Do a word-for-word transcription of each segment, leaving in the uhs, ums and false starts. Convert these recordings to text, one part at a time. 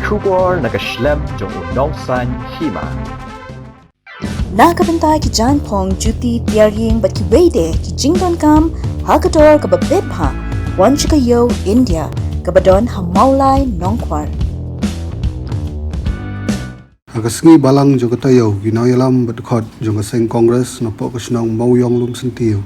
Khubor na ka shlem jong u nongsan hima. Na ka bynta ki jaiñphong, juti, tiar ïing bad kiwei de ki jingdonkam ha ka dor kaba bit bha, wan sha ka ïew India kaba don ha Mawlai Nongkwar. Ha ka sngi Balang jong ka taïew, ki nongïalam bad khot jong ka seng Congress napoh ka shnong Mawiong Lumsyntiew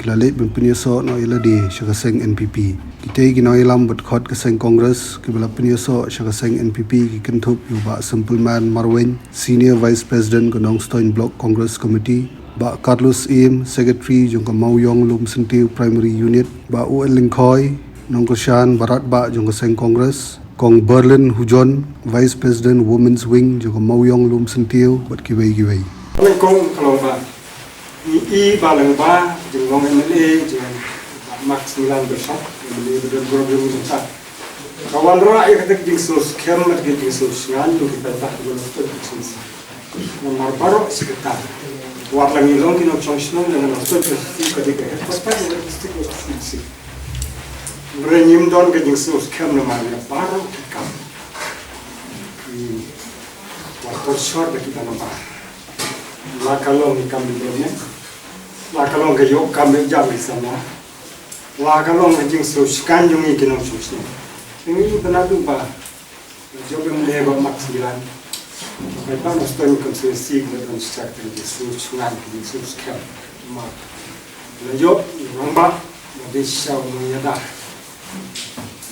ki la leit ban pynïasoh noh ïa lade sha ka seng N P P. Kitei ki nongïalam bad khot ka seng Congress kiba la pynïasoh sha ka seng N P P ki kynthup ïa u Bah Simpleman Marwein, Senior Vice President ka Nongstoiñ Block Congress Committee, Bah Carlos Im, Secretary jong ka Mawiong Lumsyntiew Primary Unit, Bah U N Lyngkhoi, nongkyrshan baroh bah jong ka seng Congress, Kong Berlin Hujon, Vice President Women's Wing jong ka Mawiong Lumsyntiew bad kiwei kiwei. Nyngkong ka long ba ngi i ba lyngba jinglong M L A jong Bah Max Milan Bershak, M L A ba don bor jong ngi mynta, ka wanrah ïa kata ka jingsngewskhem bad ka jingsngewsngan jong ki paidbah kiba long sdang ka jingsngewsngan. Namar baroh shi katta, wat la ngi long ki nongshong shnong ne nongshong shnong, ka dei ka headquarter jong ka district, ka district. Hynrei ngim don ka jingsngewskhem namar ïa baroh ki kam, ki wan pynshor da ki ba nabar. La ka long ki kam biang, la ka long ka ïoh kam biang jam ki samla, la ka long ka jingsngewsngan jong ngi ki nongshong shnong. Ngi i ba naduh ba jong M L A Bah Max Milan, paidbah Nongstoiñ constituency ki la don shisha ka jingsngewsngan, ka jingsngewsngan. Ma la ïoh rangbah, la dei shisha u nongïada.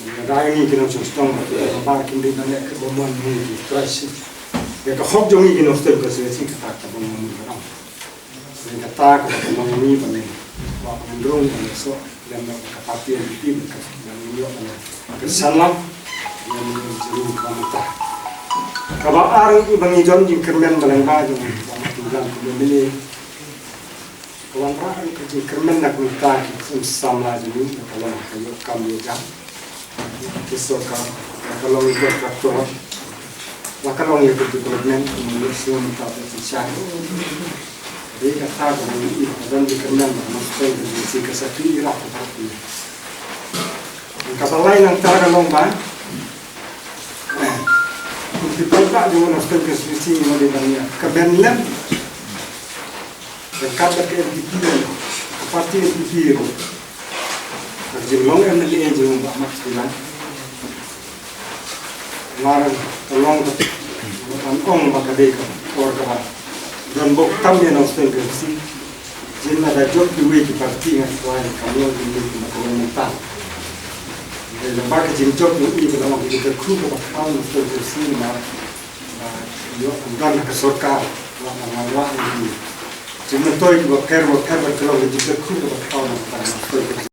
Nongïada ïa ngi ki nongshong shnong, rangbah kim dei ban leh kaba mon ngi ki trai shi. Ïa ka hok jong ngi ki Nongstoiñ constituency kata kaba mon ngi rangbah. Ngi kata kaba ka long ngi ba ngi, ba ngi rung ba ngi soh lem bad ka party N P P, ba ka, ba ngi ïoh ba ngi kyrshan lang. Ngi juru ba mynta. Kaba ar ngi ba ngi jon jingkyrmen ba lyngba jong ba ngi tu lang kumba mini. Ka wanrah ka jingkyrmen na ka bynta ki kum samla jong ngi, ka long ka ïoh kam ïoh jam. Ki sorkar, la ka long ïa ka tractor, la ka long ïa ka development, ngi ïoh shuh mynta ba ki shai. Dei kata ka long ïa ka don jingkyrmen ba ngi sdang ka jingsi ka sakhi ïa ka pynpaw. Kaba lai nangta ka long ba ki paidbah jong ngi Nongstoiñ constituency ngi dei ban ïa kmen lem ryngkat bad ka N P P, ka party N P P ruh. Ka jinglong M L A jong Bah Max Milan, namar ka long ka, kan ong ba ka dei ka por kaba don bok tam ïa Nongstoiñ constituency. Jin lada jop kiwei ki party nga kwai kam long kiwei ki ma ka long mynta. Dei namar ka jingjop jong i ka long ka jingkyrkhu kaba khraw Nongstoiñ constituency namar ba ïoh ban don ha ka sorkar, la ka wanrah ïa ki jingmyntoi kiba pher ba pher, ba ka long ka jingkyrkhu kaba khraw na ka